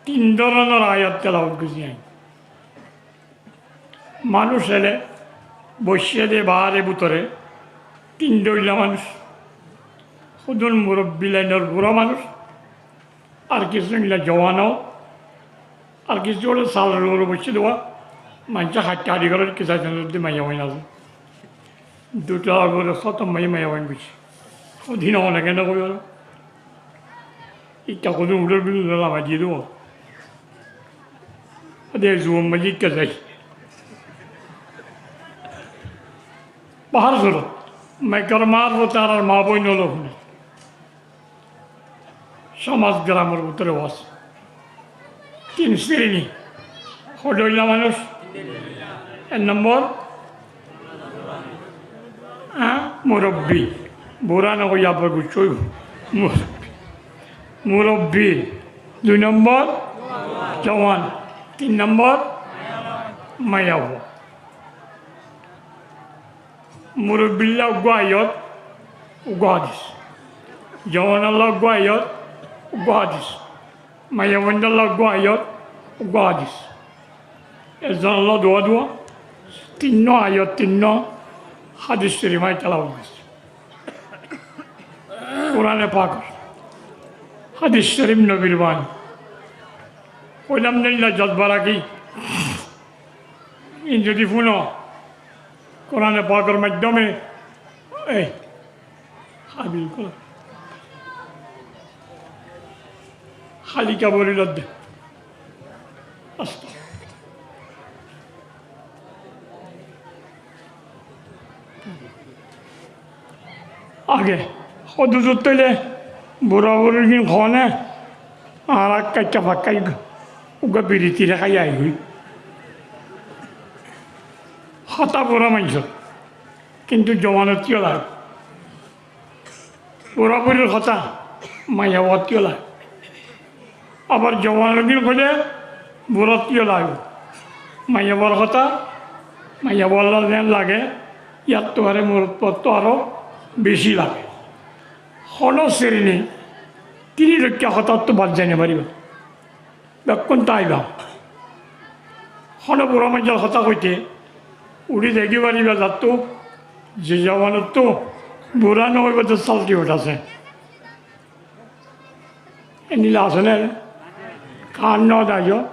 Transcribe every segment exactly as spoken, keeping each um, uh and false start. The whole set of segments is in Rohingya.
Tin dóronor ayat telawot goijjí añí. Manúic ele boiccé de baáre bútore tin dóilla manúic. Hodún murobbi lainor bura manúic, ar kissú illa jowan ó, ar kissú óile salor uore boiccé de uá, maincé hañtti hañtti gorér, kissú añçé de maiyafuain asé. Dutar uore hótom maiya, maiyafuain boiccé. Hodún ó nake no hoibar. Itta hodún uçór bútore lamai diyé de uá. Ade zuwan maze ikka zai. Bahar surot, maikar mar fota ar ma boin olo fune. Somaj gramor bútore waz. Tin sreni. Hodóilla manúic. Ek nombor, Há, murobbi. Bura no hoiya, abar gussá óibo. Mu-, murobbi. Dui nombor, jowan. Tin nombor, maiyafua. Murobbilla uggwá ayat, uggwá hadis. Jowanolla uggwá ayat, uggwá hadis. Maiyafuaindolla uggwá ayat, uggwá hadis. Ekzonolla duwá duwá, tinnwá ayat, tinnwá hadis corif añí telawot goijjí. Kurane pakor hadis corif nobir bani. Hoilam de illa jozba rakí. In zodi funo, Kurane pakor maiddome, ei, Hábil kúa. Háli kabori lodde. Asta. Age, hodú zut toile, bura burir gin hone, añára kaikka fakka uggwá biri tiri hái aigói. Hotá bura maincór, kintu jowanottú lage. Bura burir hotá maiyafuattú lage. Abar jowanor gin hoile burattú lage. Maiyafuar hotá, maiyafualla zen lage, yattú aró murobbittú aró beci lage. Hono sreni tini roikka hotáttú bad zai no fariba. Bekkún táiba. Hono bura maincór hotá hoite uçí degi fariba zattú, ze jowanottú bura no óibo de salti uthá asé. Endilla asé né? Kar no daiyo?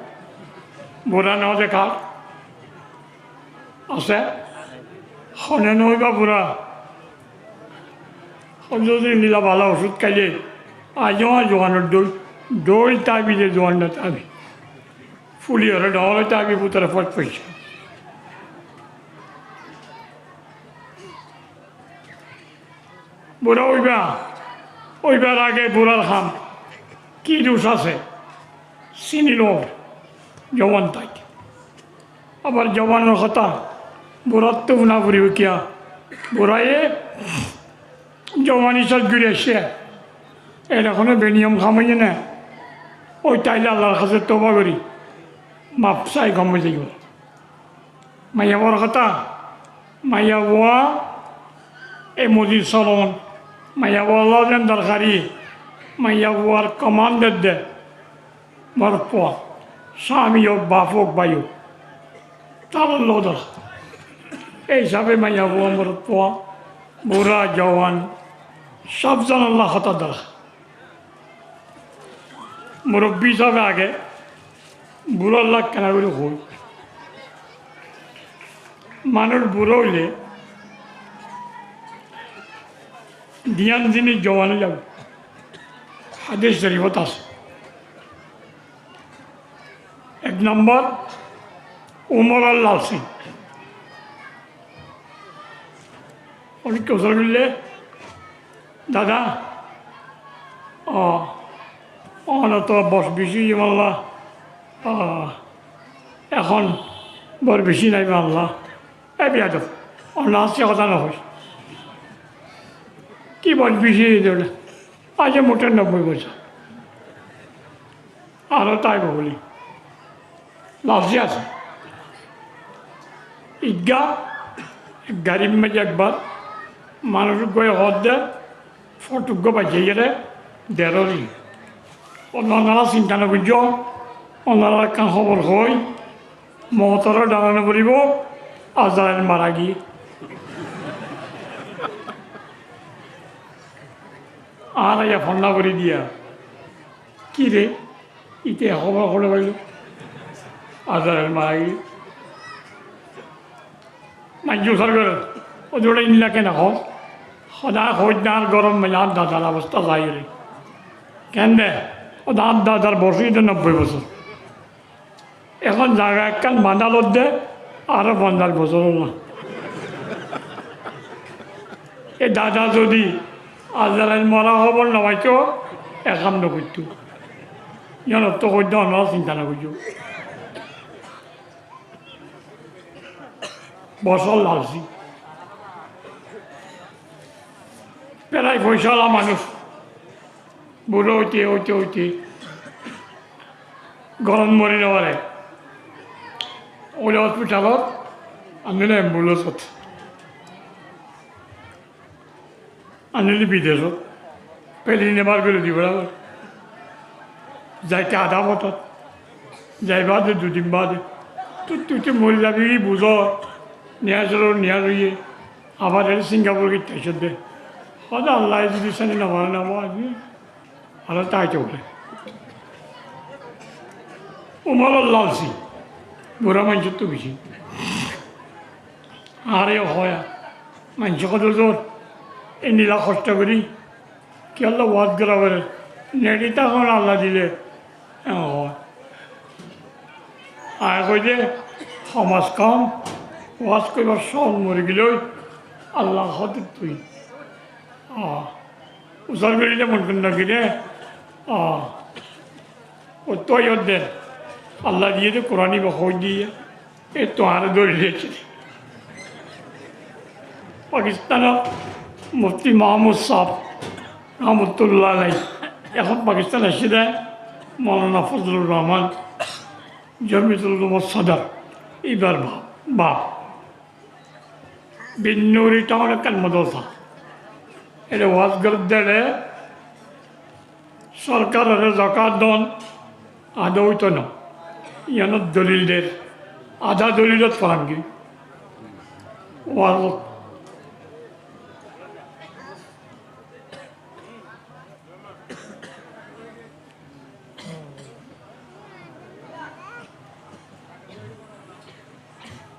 Bura no de kar? Asé? Hone no óiba bura? Hone zodi endilla bala ocud háile, aijjó añár juwanor dóil, dóil táibi de juwan no táibi. Fuli óre dóil táibi, bútore foc foicce. Bura óiba, óibar age burar ham ki duc asé, sini lo, jowan táki. Abar jowanor hotá burattú funa foribo kiyá? Buraye jowani sóz gori aiccé, ere hono beniyom ham óiye né? Ói táile Allar hañsé touba gori maf sai gom ói zaibo. Maiyafuar hotá, maiyafua e modi solon, maiyafualla zen dorkari, maiyafuar komand de. Morotfua, sami ók, baf ók, bái ók, taralla dorkar. Ei hísafe maiyafua, morotfua, bura, jowan, sób zonolla hotá dorkar. Murobbi hísafe age buralla kena gori hoi. Manúic bura óile diyan zini jowan ói zaibo. Hádis corifot asé. Ek nombor, umoror lalsi. Onek kessú hoile, dada, o, onor to boc beci óiye malla, o, ehón boc beci nai malla. E biyadob, onor asé hotá no hois. Ki boc beci óiye de? Aijja mote nobboi bosór. Aró táibo buli. Lalsi asé. Igga, garir maze ekbar manúic uggúaye hoódde, fothu uggúa baijjé giyé de, deróri. Onora sinta no goijjó, Ónora ekkán hóbor hoói, motoré dhána no foribó, Azrail mara giyé. Añára yá fonná gorí diya, ki re, ite hóbor hoçé failó? Azrail mara giyé. Maincé usar gorer, óde óra inla kene hoór? Hoó de hoóidde añár góror maze añár dadar obosta zai óre. Kende? Óde añár dadar boyos óiye de nobboi bosór. Ehón zaga ekkán bañdá lodde, aró fonzaic bosór óla. E dada zodi Azrail mora hóbor no faitó, e ham no goittó. Yíanottú hoóidde onora sinta no goijjó. Bosór lalsi. Ferai foicála manúic. Burá óite, óite, óite. Górot mori no fare. Óile hospitalot, ar noile embulensot. Ar noile bidecót, peline bar gorí di fora. Zaite adá fotót, zai bade dui din bade, tutti tutti mori zabi ki buzó, niyaz óiye, niyaz óiye, abar ere Singapur gitté aiccé de. Hoó de Allah ye zodi sani no fare, no fare, añára táito fore. Umoror lalsi, bura maincóttu beci. Añáre yó hoó, maincé hoó de huzur, endilla hosto gorí kiyólla waz gora fore, neçi tákon Allah dile, eñ hoó. Añí hoói de, hom az hom waz goríbar cómot mori gilé ói, Allah hoó de tui. Ó, usar goríle mon gori no gilé, ó. Ottú aiyór de, Allah diyé de, Kuran ibá hoói diyé, e tuáñre dóri loiyé de. Pakistanor Mufti Mahmud sáb, rahmatullah alaih, ehón Pakistan aiccé de, Maulana Fozlur Rahman, Jamiyatul Ulamar Sodor, ibár baf, baf. Binnuri town ekkán modrasa. Ere waz gorédde ere sorkarore zakat don adá óito no. Yíanor dolil der. Adá dolilot foran goi. Waz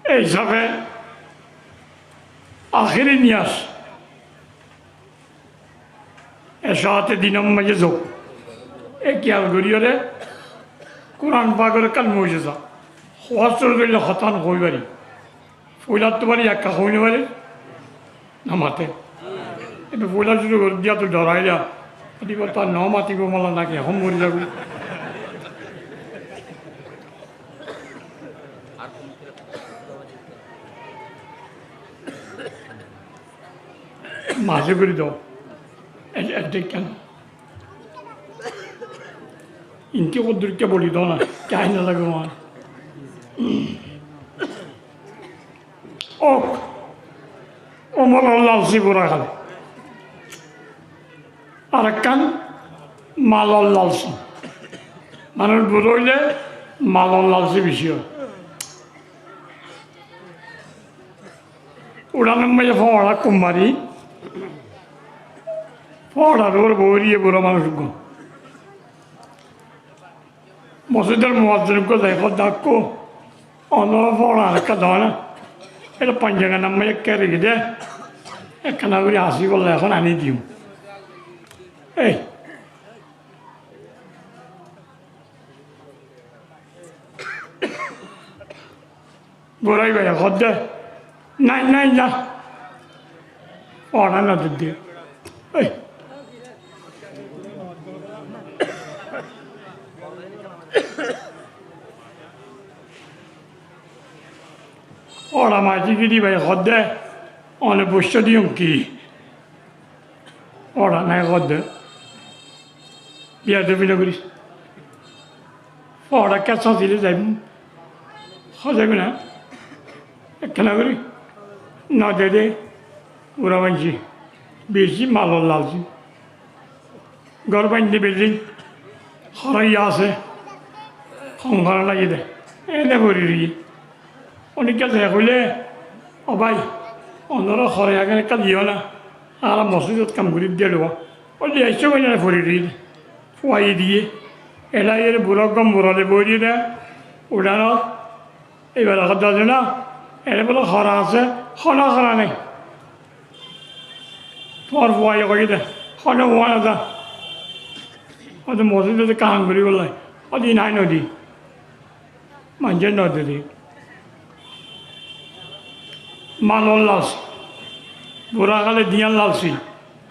Ei hísafe ahéri niyaz, ecá ate dinor maze zouk, e kiyal goríyore Kuran Pakor ekkán mujiza. Hoówa cúru goille hotán hoói fari. Foilattú bari ekká hoói no fare, no mate. Ebe foila cúru gorí diya to dorai diya. Adi bota no matibo mala naki, ehón mori zaibo. Maze gorí do. E, e, dekhen. Inti hoddur ke boli do na, kya hi na lage wahan. Ok. Umoror lalsi bura hale. Arekkán malor lalsi. Manúic bura óile malor lalsi beci ói. Uçánor maze fóñra kummari, fóñrar uore boóriye bura manúic uggwá. Mosjidor muazzin uggwá zai hoó de, "Ónora fóñra arekká do na." Ere panjagan ammáye ekká reki de, ekkána gorí así bolla ehón aní diyum. Ei. Bura ibáye hoó de, "Nái, nái, nái." Óra no de de. Ei. Óra mazi giri ibáye hoó de, "One boiccó de yón ki?" Óra nái hoó de. Biyadobi no goris. Fóñra kessá sile zaibum. Hoó zaibo na? Ekkána gorí. No de de. Ura maincé. Beci malor lalsi. Gór bainde bilding. Hóra asé. Hom gorá lagiyé dé, ene fori roiyé. Ónike ze hoilé, "Ó bái, onorá hore agen ekká diyó na, añára mosjidot kam gorí dé luwa." Óile aiccé hoilé ene fori roiyé dé. Fuaiyé diyé. Ela iyóre burá gom burá de boiriyé dé, uçánot. Eibar hoddá de na, ere bóle hora asé, hono hora nai. Tuáñr fuaye hoiyé dé, hono fua no za. Óde mosjidot de kam goríbolla, óde nai nodi. Maincé nodi de. Malor lalsi. Burá hále diyar lalsi.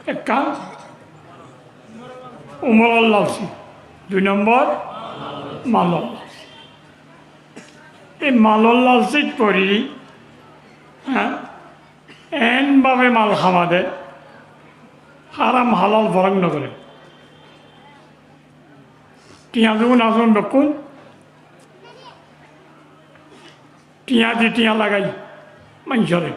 Ekká, umoror lalsi. Dui nombor, malor lalsi. Ei malor lalsit fori, há, en bábe mal háma de, háram halal forók no goré. Tiañ zun asón bekkún, tiañ di tiañ lagai maincóre.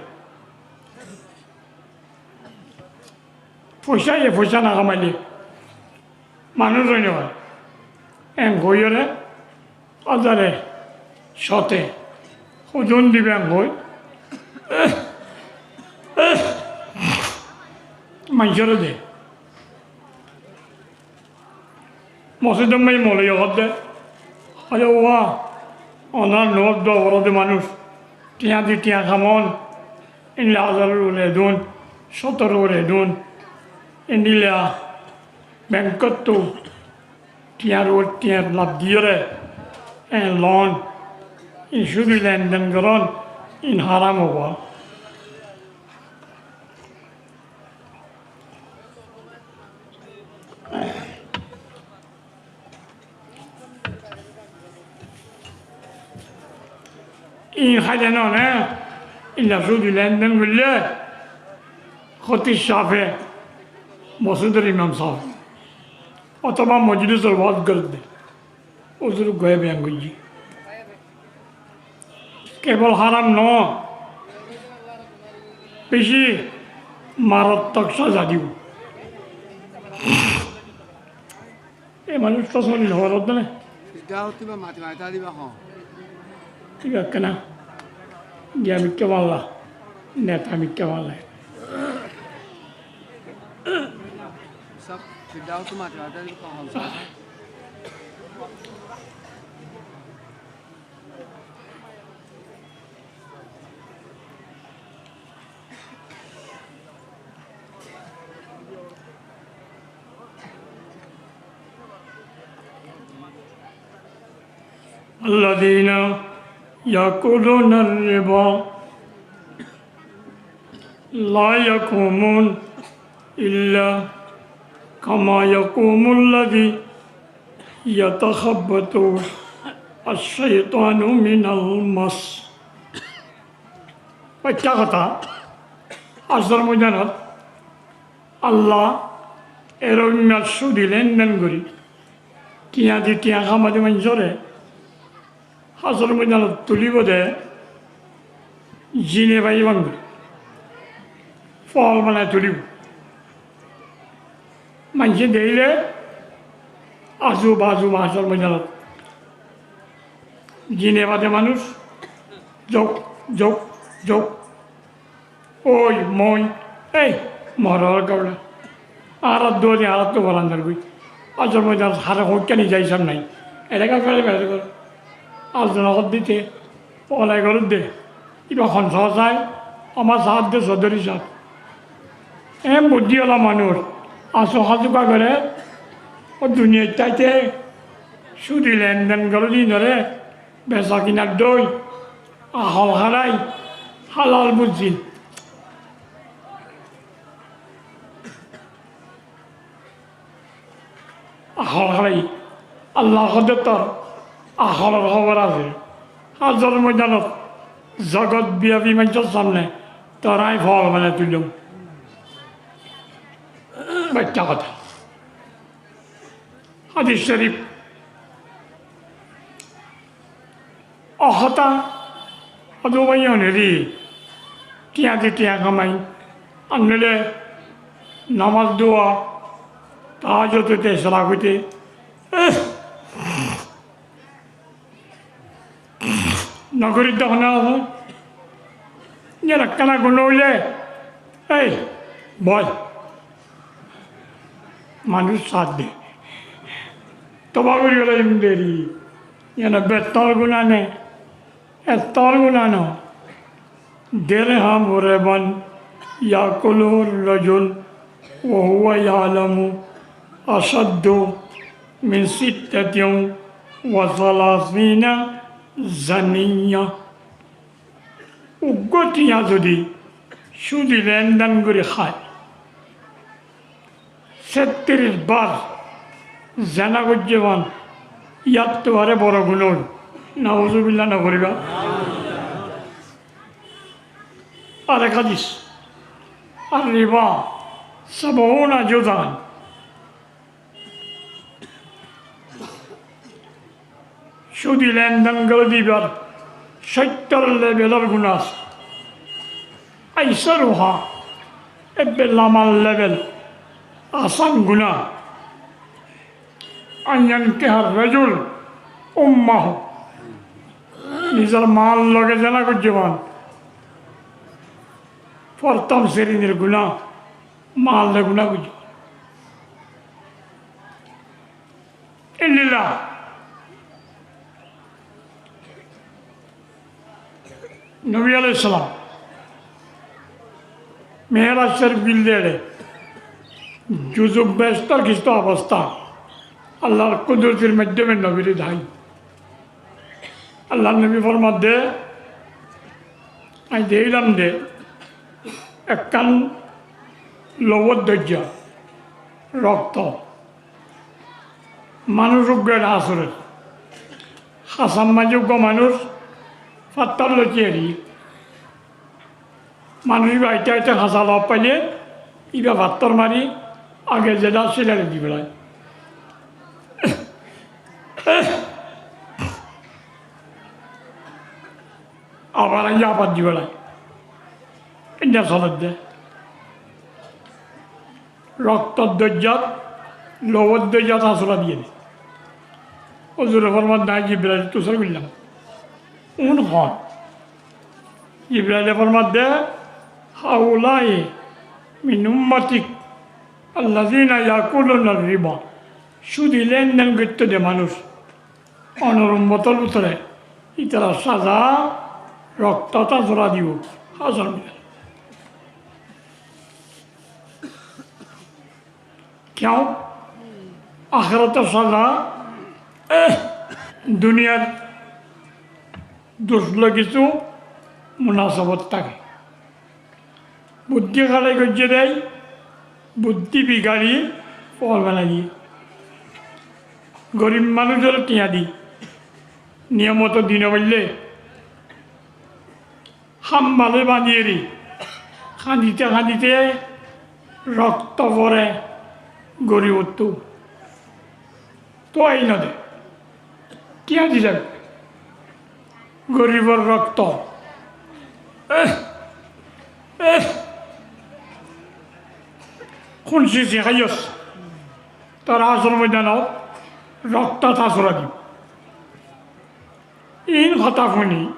Foicá ye foicá no hámaile manúic ói no fare. En hoiyóre, ázare, cóte, hodún diba en hoi. Maincóre de. Mosjidor maze mouloviye hoódde, "Are uwá, onorá no dua goró de manúic, tiañ di tiañ kamon, endilla házaror uore dun, cótor uore dun, endilla benkóttu tiañr uore tiañ laf diyóre, en lon, in cúdi lenden gorón, in háram óibo." In háile no né, illa cúdi lenden goille, hótib sábe, mosjidor imam sábe, otóba mojlisor waz gorédde. Huzur uggúa beyan goijjé. Kebol háram no, beci marattok saza dibo. E manúic to sóni no farodde né. Sidda uttúba mati mati diba hon. Thík asé na? Giya mikká malla, neta mikká malla. Sab sidda uttú mati mati diba hon. الذين يأكلون الربا لا يقومون إلا كما يقوم الذي يتخبطه الشيطان من المس. Baicca hotá, hácor moidanot Allah eror immat cúdi lenden gorí, tiañ di tiañ hámai de maincóre hácor moidanot tulíbo de, zine bái bang gorí, fol banai tulíbo. Maincé deikíle azuba azuba hácor moidanot zine bade manúic, zouk, zouk, zouk. Ói, moi, ei, moror gabra. Añárar duwari, añárattu bolandar goi. Hácor moidanot hare hoikkáni zai sab nai. Eléka fele fele gor. Aljana hoddíte, olai goródde. Iba hon sóo sai, ama saádde sodori sab. En buddí ola manúic, asó házuka goré, ó duniyait táite, cúdi lenden goré dinore, besa kinar dói, ahol hárai, hálal buzzí. Ahol hárai, Allah hoddé tor aholor hóbor asé. Hácor moidanot zogot biyafi maincór samne tor añí fol banai tuillum. Baicca hotá. Hádis corif. Ó hotá, ó duwá báiyain eri, tiañ di tiañ kamai, ar noile nomaz duwá, tahajjud óite, eserak óite, eh, Nogorí de hone asé? Yían ekkána guná óile, ei, bol. Manúic saá de. Toba gorí felaiyum deri. Yían bettól guná né? Ettól guná no. درهم ربا يأكله الرجل وهو يعلم أشد من ستة وثلاثين زنية. Uggwá thiañ zodi cúdi lendan gorí hái, séttiríc bar zena goijjé fán, yáttu aró boro guná óil. Nauzubillah, no foribá. Arek hádis, الربا سبعون جزءا. Cúdi lendan gorí dibar cóittor levelor guná asé. أيسرها, ebbe lama level, asán guná. أن ينكح الرجل أمه. Nizor maar loge zena goijjé fán. Fortom srenir guná, maar loge guná goijjé fán. Endilla Nobi aláihis salam Meéraj Córif giyé de, juzuk behéstor kissú obosta Allar kudurotir maiddóme nobire dahái. Allar nobi formadde, añí deikílam de ekkán louwór dóijja, rokto. Manúic uggwá asóre. Hasar maze uggwá manúic fattór loi tiyari. Manúic íba aite aite hasar loi faile, íba fattór mari age zeda silari di félai. Abar aiyá abar di félai. Endilla soler de. Roktor dóijjat, louwór dóijjat asóra diyé de. Huzure formadde, añí Jibrail ottu usar goillám. Uún hoón? Jibraile formadde, هؤلاء من أمتك الذين يأكلون الربا. Cúdi lendan goittó de manúic. Onor ummotor bútore itarar saza roktot asóra dibo, hácor moidan. Kiyá? Ahérator saza, eh, duniyar duc loi kissú munasabot táke. Buddí hálai goijjé de, buddí bigari fol banai diyé. Gorib manúicoré tiañ di, niyom moto di no faille, hámba loi bañdíyeri, hañdite hañdite rokto fore goribottú. Tuwai no de. Tiañ di zaibo. Goribor rokto. Eh, eh. Hún sisi háiyos. Tor hácor moidanot roktot asóra dibo. Iín hotá fúni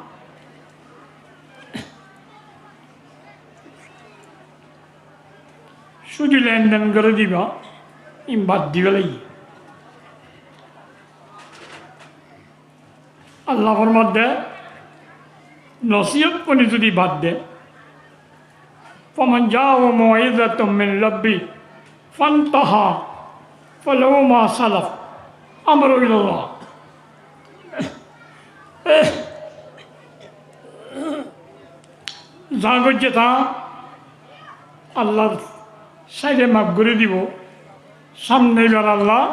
cúdi lendan gorí diba, iín bad di félaiye. Allah formadde, nosiyot fúni zodi bad de, فمن جاءه موعظة من ربه فانتهى فله ما سلف وأمره إلى الله. Za goijjé taá Allar sáide maf gorí dibo, sámne íbar Allah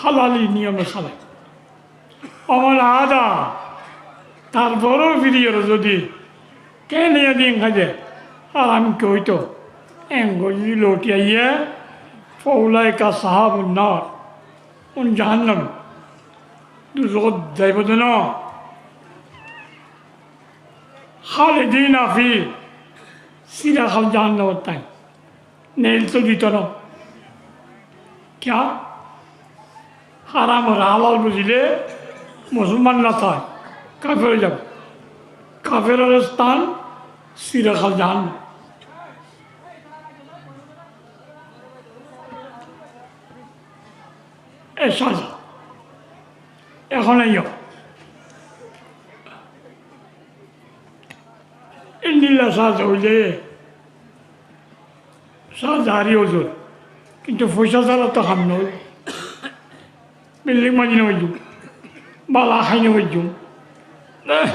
hálali niyome sálai. ومن عاد, tarfore firi ore zodi kene din háide, haram ki óito, enggori zodi loti aiye, فأولئك أصحاب النار, un jahannam, duzokot zaibo de no. خالدين فيه, sirahal jahannamot táibo. Neil to dito no. Kiyá? Háramore hálal buzile musolman no sai, kafer ói zaibo. Kaferor están sirakal jahannam. E saza. Ehón aiyó. Endilla saza óile saza ari ózor. Kintu foisa sára to ham no óibo. Bilding bani no faijjum. Bála hái no faijjum. Eh,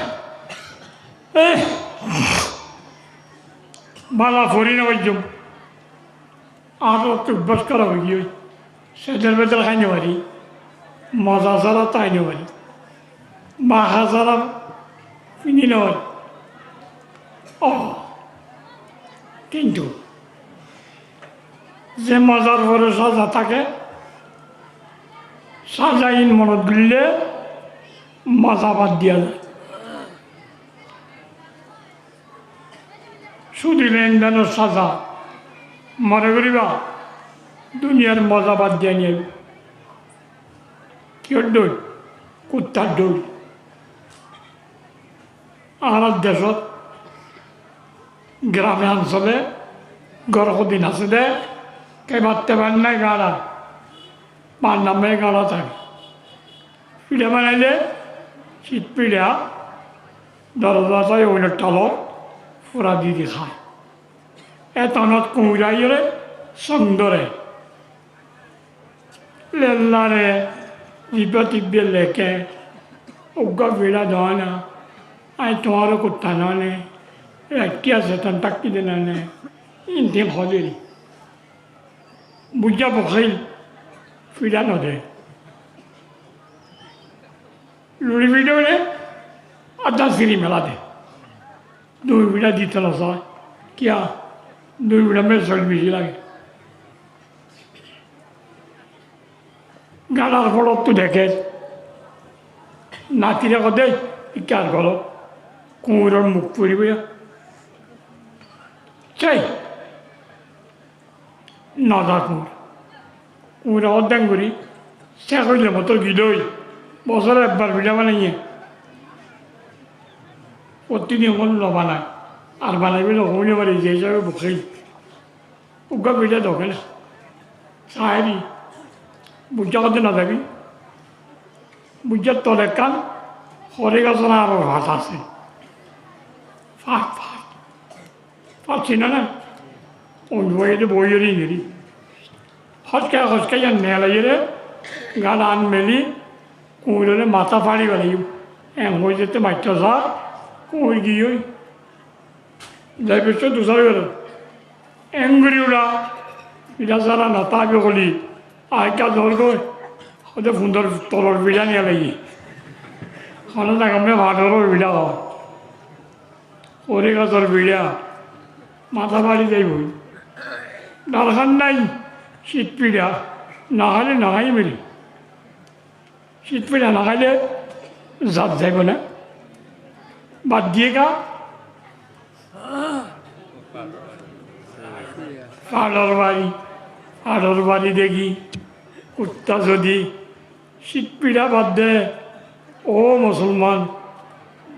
eh. Bála fori no faijjum. Añárar to ubbas gora ói giyói. Sedor bedor hái no fari. Moza sára to hái no fari. Maha sára fini no fari. Ó, kintu ze mozar fore saza táke, saza ín monot goille moza bad diya za. Sudi lendenor saza, more goriba, duniyar moza bad diya niyai. Kiyór dhoil? Kuttar dhoil. Añárar decót grame oñsole gór hodin asé dé, kebár tebár nái gañça, bar namé gañça táke. Fiça banailé, cít fiça, doroza táke óinor thalot fura di di há. Etonot kuñra aiyóre song dóre. Lellare, zibá tibbá leké, uggúa fiça doó na, añí tuáñre kutta no né, raikká setan tákki de no né, intin hoziri. Buijjá bokil, fiça no de. Luri fiça óile adá siri mela de. Dui fiça dito no sá. Kiyá? Dui fiça mé sol beci lage. Galar fotottu deké. Natire hoó de, ikká ar goro. Kuñiror muk foribo ya. Céi. No za kuñir. Kuñire hoó de enggori, sek óile motor gidói, bosóre ekbar fiça banaiyé. Fottí din hoó no banai, ar banaibó no, hoói no fari, ze hísabe bukil. Uggúa fiça doké na. Saári, buijjá hoó de no zaibi. Buijjár tole ekkán hori gasór añáror fat asé. Fat, fat. Fat sino né? Ói boi de boi ori neri. Hoskai hoskai yan nelaiyóre, gañçan meli, kuñirore matá fari felaiyum. En hoi zete maitto sar, kuñir giyói. Zai bocco dusar goro. Engori ura, fiça sára no táibo holi, aijja zor goi. Hode fundor tolor fiça niya lagi. Hono zaga me fador fiça ho. Hori gasor fiça, matá fari zaiboi. Dorhar nai, cít fiça, no háile no hái mili. Cít fiça no háile zat zaibo na. Bad diye ka? Façor bari, façor bari degi, kutta zodi cít fiça bad de, ó musolman,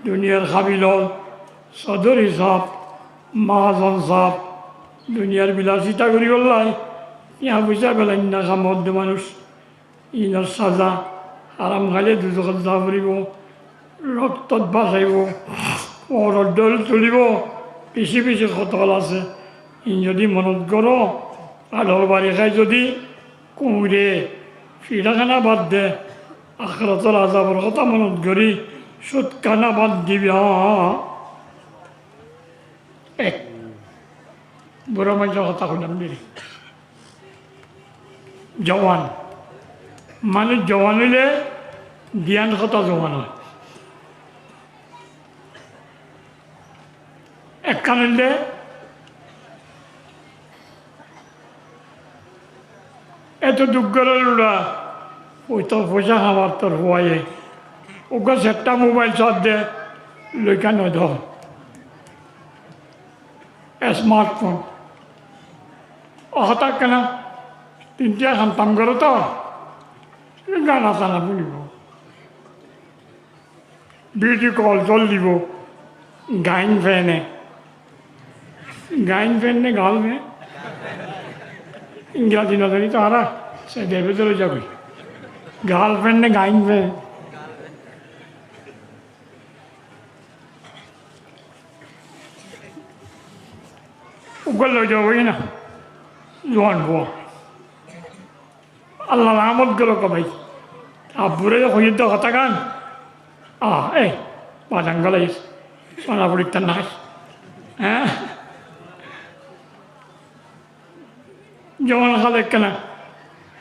duniyar habil ol, sodori sáb, mahazon sáb, duniyar bilasita goribolla, tiañ foisa belainna ham de manúc. Inor saza, haram háile duzokot za foribo, roktot bácaibo, moror dhol tulibo, beci beci hotol asé. In zodi monot goro, façor bari hái zodi, kuñire fiça hána bad de, akérator azabor hotá monot gori, cút hána bad diba. Ek, bura maincór hotá hoilam deri. Zuan. Manúc zuan óile diyan hotá zuan ói. Ekkán óilde eto duk gorer ura, foisa hamar tor fuaye. Uggúa setta mobail sodde loiká no do. Smartphone. Ó hotá ekkena, tin tiya ham tam goro to, gana sana funibo. Video call solibo. Gain fene. Gain fene, gal fene. Ingrazi no zani to añára, se debe dóri zagói. Gal fene, gain fene. Uggwá loi zagói na, zuan fua. Allar amot golo ko bái. Abbure hoiyé de hotá gán. Ah, ei, bazan golo, sona furi tan nai. Há? Zuan hale ekkena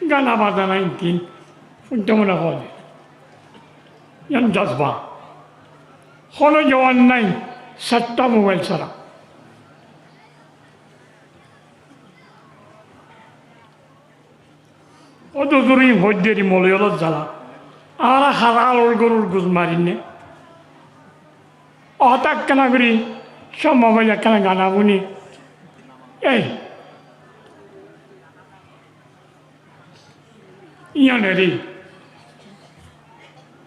gana bazana intin funto mone hoó de. Yián jozba. Hono zuan nai, satta mobáil sára. Ó duzuri hoidderi moloi ólor zala. Añára hara alor gorur gus marinne. Óta ekkena gori, somma faile ekkena gana funi. Ei. Yián eri.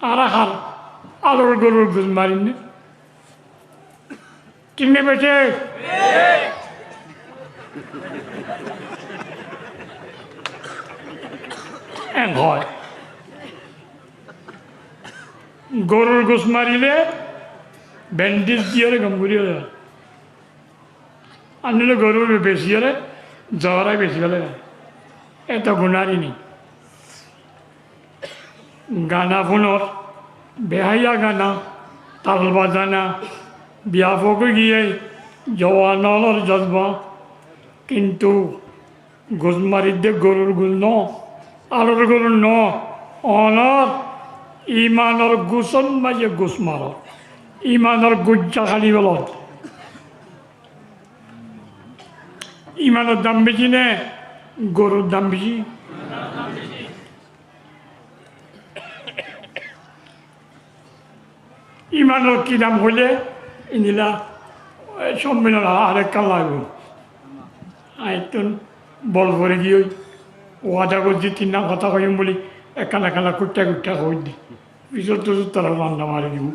Añára har alor gorur gus marinne. Thík né bethík? Eén hoó. Gorur gus marile bendej diyóre gom gorí fela. Ar noile gorure besiyóre zogara besi fela. Eto guná ar ki? Gana funor, beháiya gana, tal bazana, biyafok ói giyé, zuan ólor jozba. Kintu gus maridde gorur gus no, alor gorur no, onor imanor gusor maze gus maror. Imanor gujja háli felor. Imanor dam beci né, gorur dam beci? Imanor ki dam hoile, endilla, e, sommilon ar ekkán laibo. Añí ettún bol fori giyói, wada goijjí tinnán hotá hoiyum buli, ekkán ekkán kuttá kuttá hoóidde. Fisót fisót tará randa mari dibo.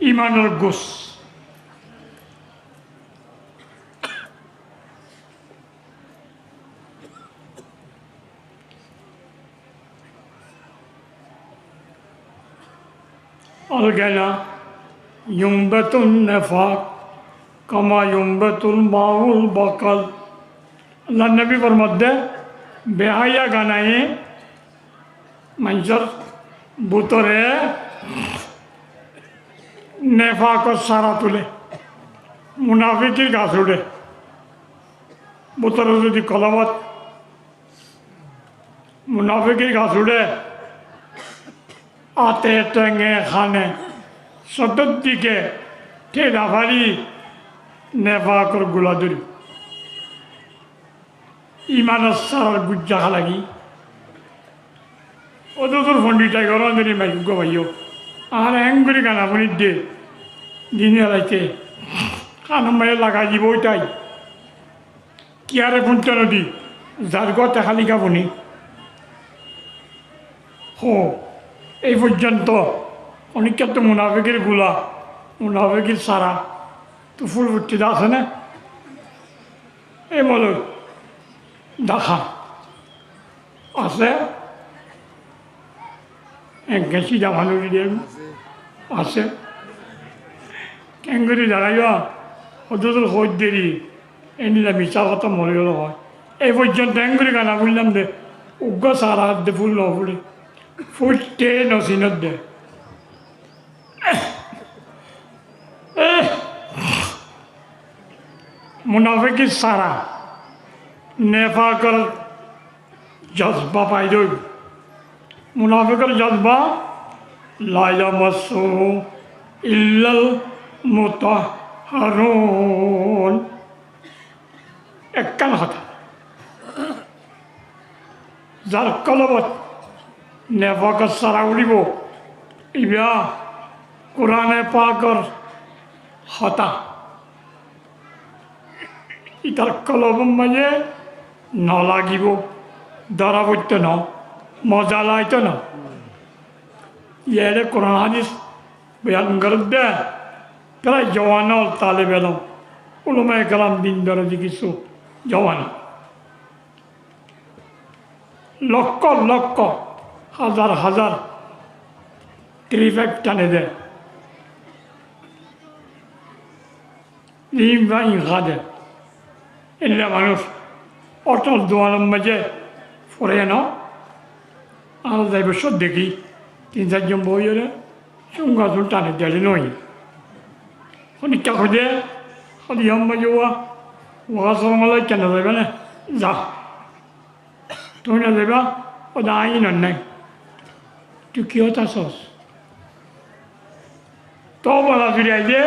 Imanor gus. الغنى ينبت النفاق كما ينبت الماء البقل. Allar nobi formadde, beháiya ganaye maincór bútore nefakor sára tule, munafikir gas uçe. Bútore zodi kolobot munafikir gas uçe, áte, thénge, hane, sodor dike thela fari nefakor gula dóri. Imanor sárar gujja hálagi. Ó dusur fondit ai goró, andori maik uggúa faiyó. Añára héngori gana funidde, dine raite. Kanor maze lagai dibo óitai. Kiyáre fúnto nodi, zar gúa táke háli gúa fúni. Hó, ei foijjonto onikká to munafikir gula, munafikir sára to ful fuitte de asé né? Ei bolo, dahá. Asé? Enke sida manúic de asé. Kengori daráiba, hoddúr hoidderi, endilla misá hotá mori ólo hoó. Ei foijjonto engori gana fuillam de, uggúa sára de ful no fule. Fuitte no sinodde. Munafikir sára, nefakor jozba faida óibo. Munafikor jozba, لا يمسه إلا المطهرون. Ekkán hotá. Zar kolobot nefakor sára uçíbo, ibá Kurane Pakor hotá. Itar kolobor maze no lagibo, dóra foitto no, moza laito no. Yere Kuran hadis boyan goredde, prai jowan ol talib elom, ulamaye keram, din dorodi kissú jowan. Lokko lokko, hazar hazar trip tanede. Rim ba in hade. Ella manúic otol duanor maze fore no. Ar zaibar cómot dekí tin sair zon boiyóre cúm gasul tane deli noi. Honikka hoide, hoide yamma jowa, wa sormala kena zaiba ne? Za. Tui no zaiba, hoide añí no nai. Tui kiyót asós? Toó bala zuri aiyé,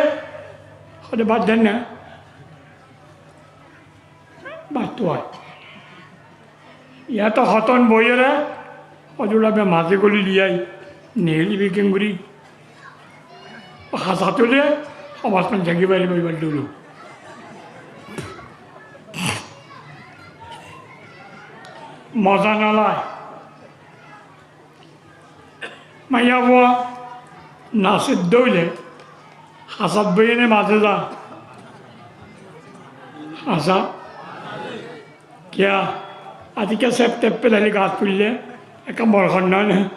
hoide bad den na. Bad tuwai. Yáto hoton boiyóre, hoide ula be maze goli liyai, neli bikin guri. Hasa tule, hobas kan jagi bari bari bari dulu. Moza nalai. Maiyafua nasir dóile hasat boiyene maze za. Hasa. Kiya? Atikka sep tep pelali gas tuille ekka borkon noy ne?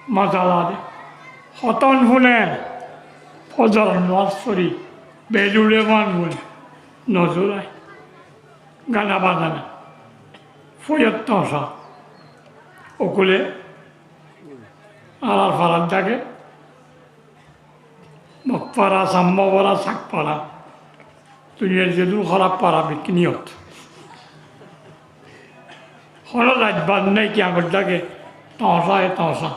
Moza lage. Hoton fune fozor nomaz fori, belule man fune nozulai. Gana bazana, foiyar tosa, okule añárar farar dage, Mok fara, Samma fara, Sak fara, duniyar zedún horaf fara bikiniyot. Hono zait bad nai ki añgor dage tosa e tosa.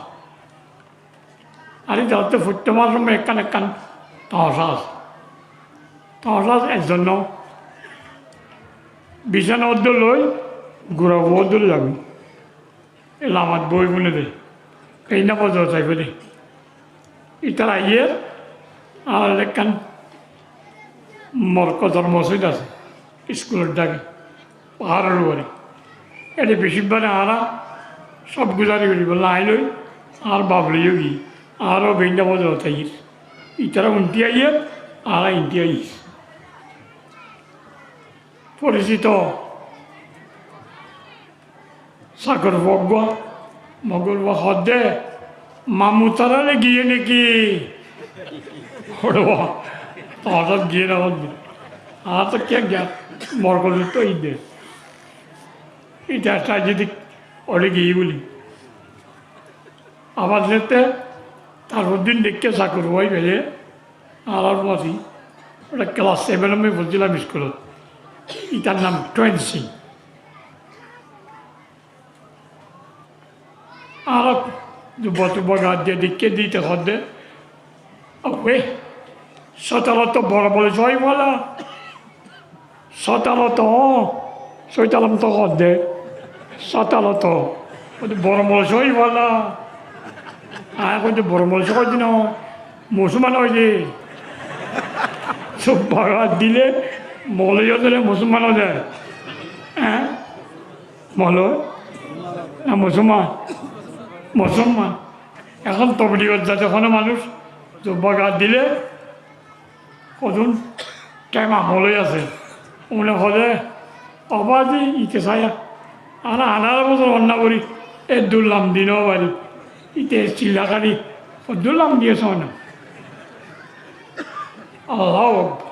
Ar ítarattu fottí masor ekkán ekkán tomacá asé. Tomacá asé ezzon no. Bisána uddúa loi, gura uwa uddúa loi zagói. E lamat boi fúne de. Ei na bozo saibó de. Ítara aiyér, añárar ekkán morkozor mosóit asé, iskulor dháke. Faáror uore. Ede bicíbbare añára cób guzari guzari bolla añí loi, añár baf loiyó giyé, añára ó beinna bozo taiyír. Ítara untí aiyér, añára intí aiyír. Forisito sakur fua uggúa, mogor fua hoódde, mamu tará le giyé néki? Hoódde, toóñsat giyé né hoódde. Añára toó kiyá giyá, morkozot toó ídde. Íte ekká aijjé dek, óre giyí buli. Abar zette, tarfor din deikké sakur fua íbaye, añárar masi, óre kelas seven ot foijjílam iskulot. Ítar nam Tuen Sing. Añára zubba tubba gaar diya deikké de íte hoódde, "Awe, sótalot to boro boro sói fala." Sótalot to, sótalot to hoódde, sótalot to. Hoódde boro boro sói fala. Añí hoódde boro boro sói fala no, musolman óiye. Zubba gaar dile moloi óile musolman ói za. Eé? Moloi? Na musolman? Musolman. Ehón tobligor zade hono manúic zubba gaar dile hodún théma moloi asé. Une hoódde, "Ó baázi, íte saiya. Añára añçáro bosór onná gorí, eddúr lamdi no fari. Íte cilla hári, hoddúr lamdi asé one." Allahu Akbar.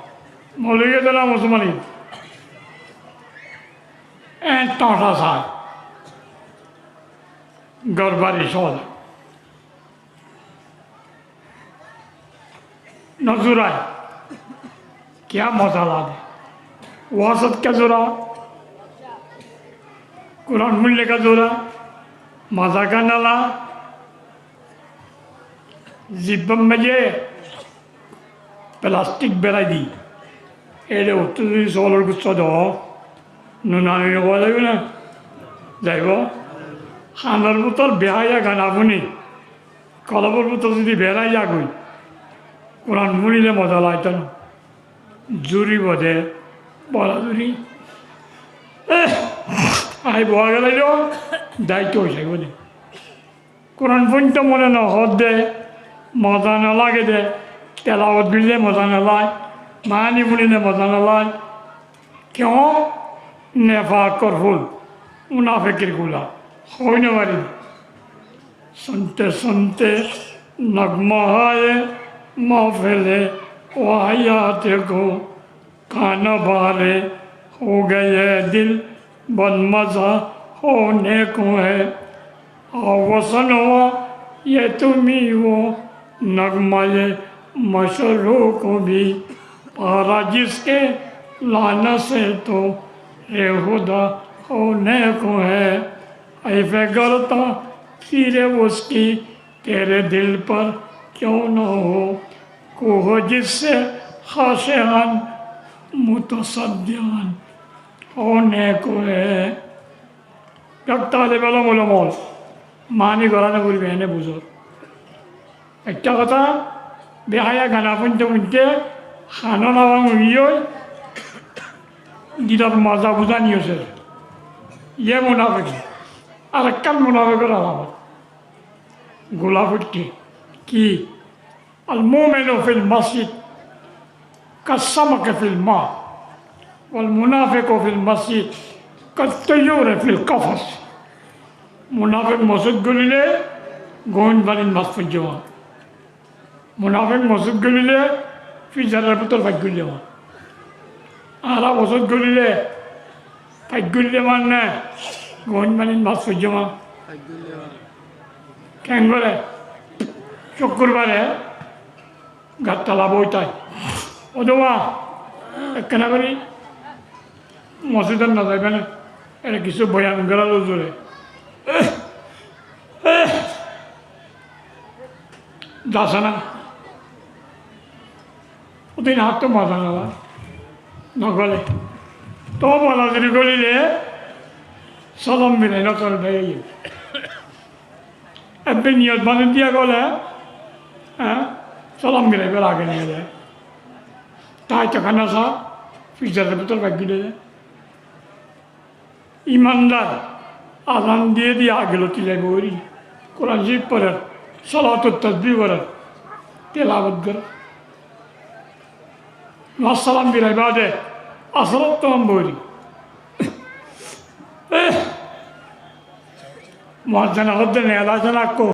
Moloi óiye de na musolman óiye? Eén toñsa sai. Gór bari sóoda. No zurai. Kiyá moza lage. Wazot kiyá zura? Kuran fúñile kiyá zura? Moza kiyá nala? Zibbar maze pelastik berai di. Ere uttú zodi solor gusso do, nuna nuni hoó zaibo né? Zaibo. Hanor bútol behaya gana fúni, kolobor bútol zodi berai zagói, Kuran fúñile moza laito no. Zuribo de, bola zuri. Aibó agelailo, daito ói zaibóde. Kuran fointo mone no hoódde, moza no lagede, telawot goille moza no lage, maáni funile moza no lage. Kiyó? Nefakor ful, munafekor gula, hoói no fari. سنتے سنتے نغمہ ہائے محفل و حیات کو، کان بہارے ہو گئے دل بدمزہ ہونے کو ہے۔ آ وسن ہوا یہ تمہیں وہ نغمہ مشروق بھی، پارا جس کے لعنت سے تو رے خدا ہونے کو ہے۔ اے فگرتا تیر اس کی تیرے دل پر کیوں نہ ہو، کوہ جس سے خاشعاً متصدعاً ہونے کو ہے۔ Ek talebe elom ókkol, maáni gorá no foribo, ene buzó. Ekta hotá, behaya gana fúinte fúinte hanó nabang ói ói dilor moza buzá niyot asé. Yé munafek. Arekkán munafekor alamot. Gula foittí. Ki? المؤمن في المسجد كالسمك في الماء والمنافق في المسجد كالطير في القفص. Munafek mosjid golile goóin fanit mas foijjé. Munafek mosjid golile fizaror bútore faik golile. Añára mosjid golile faik golile mane goóin fanit mas foijjé. Keén goré? Cúkkurbare gattala boói tái. Óduma, ekkená gorí mosjidot no zaibá né? Ere kissú boyan gorá huzure. Zasé ná? Ódin añáttu moza no lage, no gole. Toóu bala zuri golile salam birai no gole. Ebbe niyot bani diya gole, salam birai bela age niyot. Tái to kena sa, fizaror bútore faik golile. Imandar, azan diye diye age loti zaibo gorí, Kuran Córif forer, solatul tasbih forer, telawot gorer. Assalam birai bade asarot tamam bori. Muazzin hoódde nela zana ko.